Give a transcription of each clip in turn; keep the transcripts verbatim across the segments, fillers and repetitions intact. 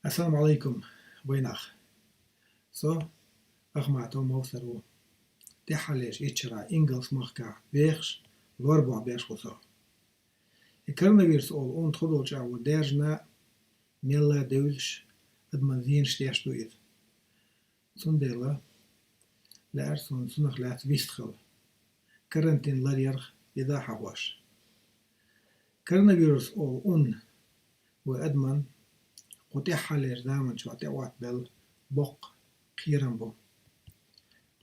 Ассаламу Ӏалайкум, вайнах. Со Ахматов Мовсар ву. ТӀеххьаллерча итт шера ингалс махкахь бехаш, лорабохь беш ву со. И коронавирус олу ун тхо долчу агӀор даьржина, мелла девлаш, адамна зенаш деш ду иза. Цундела лаьара суна цунах лаьцна вистхила. Карантин ларъярх иза хьахош. Коронавирус олу ун вай адамна кху тӀеххьаллерчу заманчохь тӀеӀоттабелла боккха кхерам бу.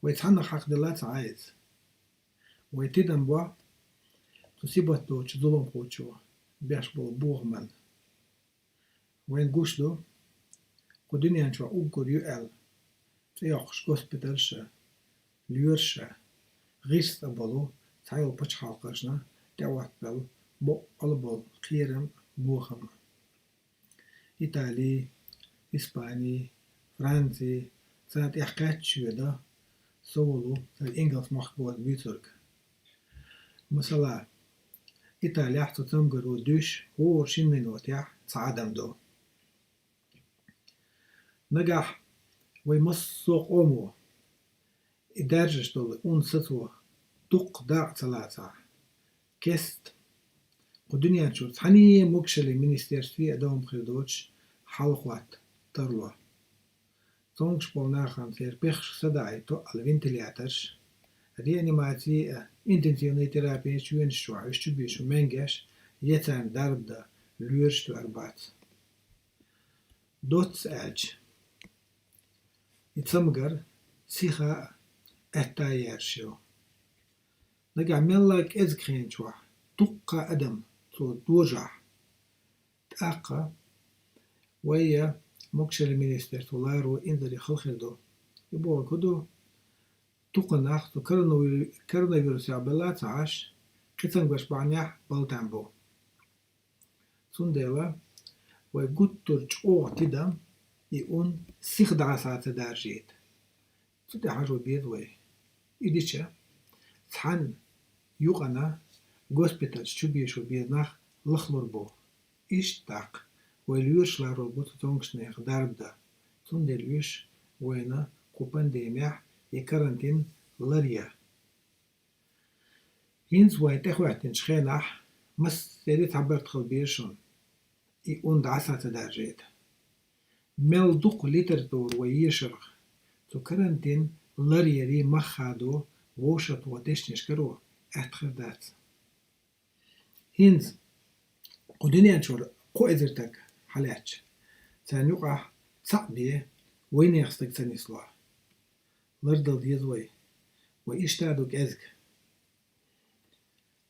Вай цхьаннах хьакхаделла ца Ӏа иза. Вай тидам бо цу сибат доцучу зуламхочо беш болу бохаман. Вайна гуш ду, кху дуьнен чохь уггар ю аьлла цӀе йоккхуш госпитальш а, лоьраш а, гӀирс а болу цхьайолу пачхьалкхашна тӀеӀоттабелла боккъала болу кхерам а, бохам а. Итали, Испани, Франци, царна тӀехь кхаьчча шоьда, со волу, сан ингалс мохк боху буьйцург. Масала, Италехь цу цамгаро дуьйш хӀора шина минотехь цхьа адам ду. Нагахь вай массо а къомо и даьржаш долу ун сацо дуккха дакъа ца лацахь, кеста кху дуьнен чуьра цхьаьна а могушаллин министерстве а дан хир доцуш хьал хӀотта тарло. Цомгуш болу нахана церан пехаш садаӀийта аьлла вентиляторш, реанимаци а, интенсивный терапи чоьнаш чохь уьш чубийшу маьнгеш, я царна дарба дан лоьраш тоьар бац. Доцца аьлча, и цамгар сиха а аьтта а яьржаш ю. Нагахь мелла кӀезиг хенчохь дуккха адам цо дожахь, тӀаккха вай я могушаллин министерство ларо инзаре хала хир ду. И бохург хӀун ду? Дукха нах цу коронавир-, коронавирусехь белла а ца Ӏаш, кхин цамгарш бахьанехь бала там бу. Цундела вай гуттар а чӀогӀа тидам и ун сиха дӀаса ца даржийта. Цу тӀе хьажо беза вай. И дича, цхьана юкъана госпитальш чубийшо беза нах лахлур бу. Иштта тӀаккха вай лоьраш ларор бу цу цомгушнех дарба дан. Цундела уьш вайна кху пандемехь и карантин ларъян. ХӀинца вай тӀехӀоьттинчу хенахь массеран а цхьабарт хила беза шуна, и ун дӀаса ца даржийта. Мел дукха литература вай ешарх, цу карантин ларъяран мах хадо вовшахтоху дешнаш каро аьтта хир дац. ХӀинца кху дуьнен чуьра кхо эзар стаг хьалаьцча, царна юкъахь цхьаъ бен вайнехан стаг ца нисло. Лардала деза вай. Вай иштта а ду кӀезиг.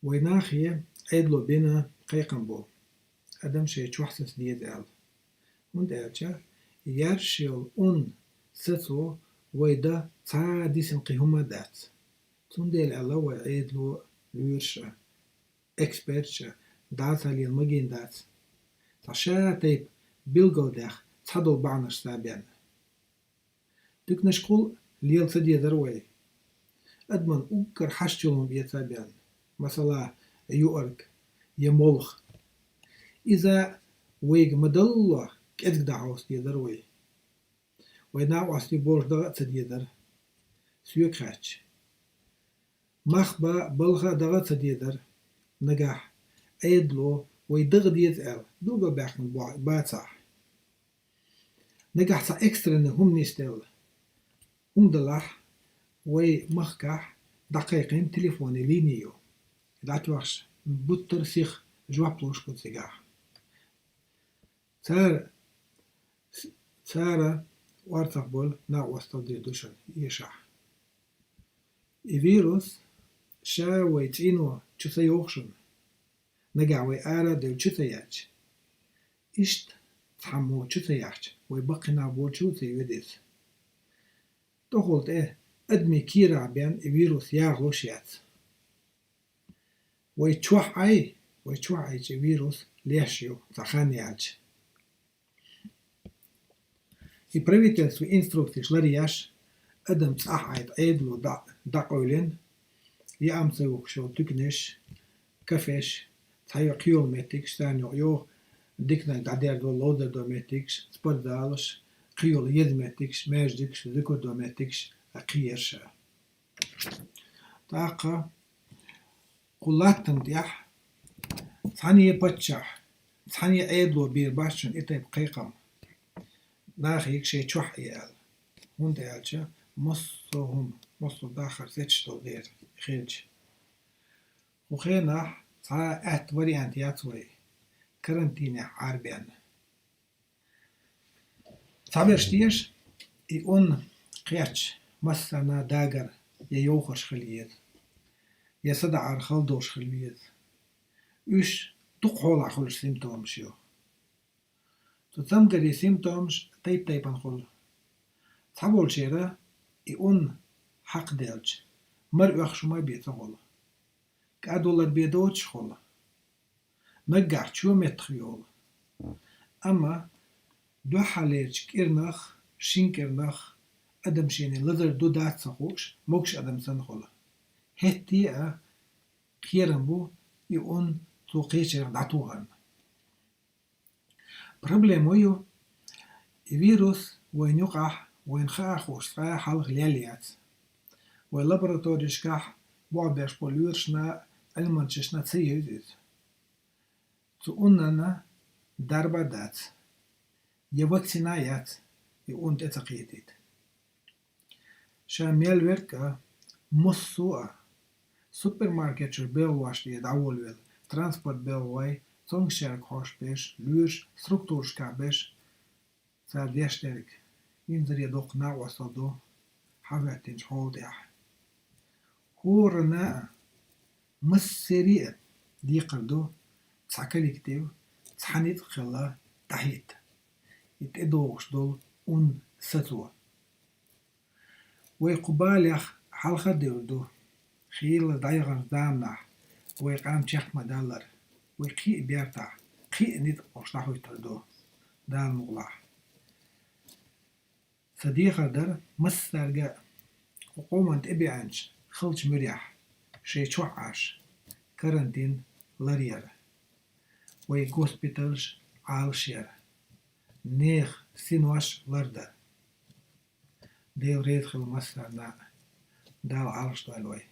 Вай нахе Ӏедало бина кхайкхам бо, адам шайн чохь саца деза аьлла. ХӀунда аьлча яьржаш йолу ун сацо вай дан цхьа а дисина кхин хӀума а дац. Цундела аьлла вай Ӏедало, лоьраш а, эксперташ а дӀаса лела магийна дац. Цхьа ша тайпа билгалдаьхна цхьадолу бахьанаш ца бен. Туьканашкахула лела ца дезара вай. Адамна уггар хьашт йолу хӀума эца а бен, масала, юург я молха. Иза вайга ма-далло кӀезиг дӀахьовса дезара вай. Вай накъостий болуш дагӀа а ца дезара, соьга хаьттича. Мах бан балха а дагӀа а ца дезара, нагахь Ӏедало вай дагӀа деза аьлла, билгалбаьккхина бо-, бацахь. Нагахь цхьа экстренный хӀума нисделла, хӀума далахь, вай махкахь дӀакхайкхийна телефонан лини ю. ДӀатоьхча, буттар сиха жоп луш бу цигахь. Цара, цара орцахь болу накъосталла дийр ду шуна, эшахь. И вирус ша вай цӀийно чу ца йоху шуна, нагахь вай ара а девлла чу ца яьлча. Иштта цхьаммо чу ца яьхча, вай баккхий нах болчу а ца йоьду иза. ТӀехула тӀе адамийн кийрахь бен и вирус яхалуш яц. Вай чохь Ӏай, вай чохь Ӏайча вирус леш ю цхьа хан яьлча. И правительстван инструкцеш ларъеш, адам цӀахь Ӏайта Ӏедало дӀа-, дӀакъевлина, яам ца юхкуш йолу туьканаш, кафеш, цхьайолу кхийолу меттигаш, царна юкъа йогӀу, диканиг дӀадерзо, ловзар до меттигаш, спортзалаш, кхыйола еза меттигаш, маьждигаш, зикар до меттигаш а кхыяр ша. ТӀаккха кху латтана тӀехь цхьанне паччахь, цхьанне Ӏедало бер бац шуна и тайпа кхайкхам, нахе шайн чохь Ӏе аьлла. ХӀунда аьлча массо а хӀума, массо а дахар сецаш долу дера хилча. Кху хенахь цхьа а атта вариант яц вай карантинехь Ӏарбенна. Цхьаберш теша, и ун кхетча, массарна дагар я йовхарш хила еза, я садаӀар хала долуш хила веза. Уьш дукха хьолахь хуьлуш симптомаш ю. Цу цамгаре симптомаш тайп-тайпана хуьлу. Цхьаболчеран и ун хьакхаделча, мара оьхуш хӀума бен ца хуьлу. КӀадвалар бен доцуш хуьлу. Наггахь чо меттах йолу. Амма дуьххьарлерчу кӀирнах, шина кӀирнах адам шена лазар ду дац ца хууш, могуш адам санна хуьлу. ХӀетте а кхерам бу и ун цо кхечарах дӀатухарна. Проблема ю, и вирус вайн юкъахь вайна хаа хууш цкъа а хьалха лелла яц. Вай лабораторишкахь болх беш болу лоьрашна а, Ӏилманчашна а ца евза иза. Цу уннана дарба а дац, я вакцина а яц и ун тӀе ца кхетийта. Ша мел верг а, массо а, супермаркетчуьра белхалошна тӀера дӀаволавелла, транспорт белхалой, цомгушчаьрга хьош берш, лоьраш, структурашкахь берш, цара деш дерг, инзаре доккха накъосталла ду хьахӀоьттинчу хьола тӀехь. ХӀоранна а, массеран а декхар ду цхьа коллектив, цхьа ницкъ хилла дӀахӀитта и тӀедогӀуш долу ун сацо. Вай кху балех хьалха а девр ду, хийла дӀаяханчу заманахь вай къам чекх ма-даллара, вай кхин а бертахь, кхин а ницкъ болуш дӀахӀуьттур ду, Дала мукъалахь. Сан дехар дара массаьрга а, кху къоман тӀебеанчу халчу муьрехь, шайн чохь Ӏаш, карантин ларъяр, вай госпиталш Ӏалашъяр, нехан синош лардар. Дела реза хуьлда массарна а, Дала Ӏалашдойла вай.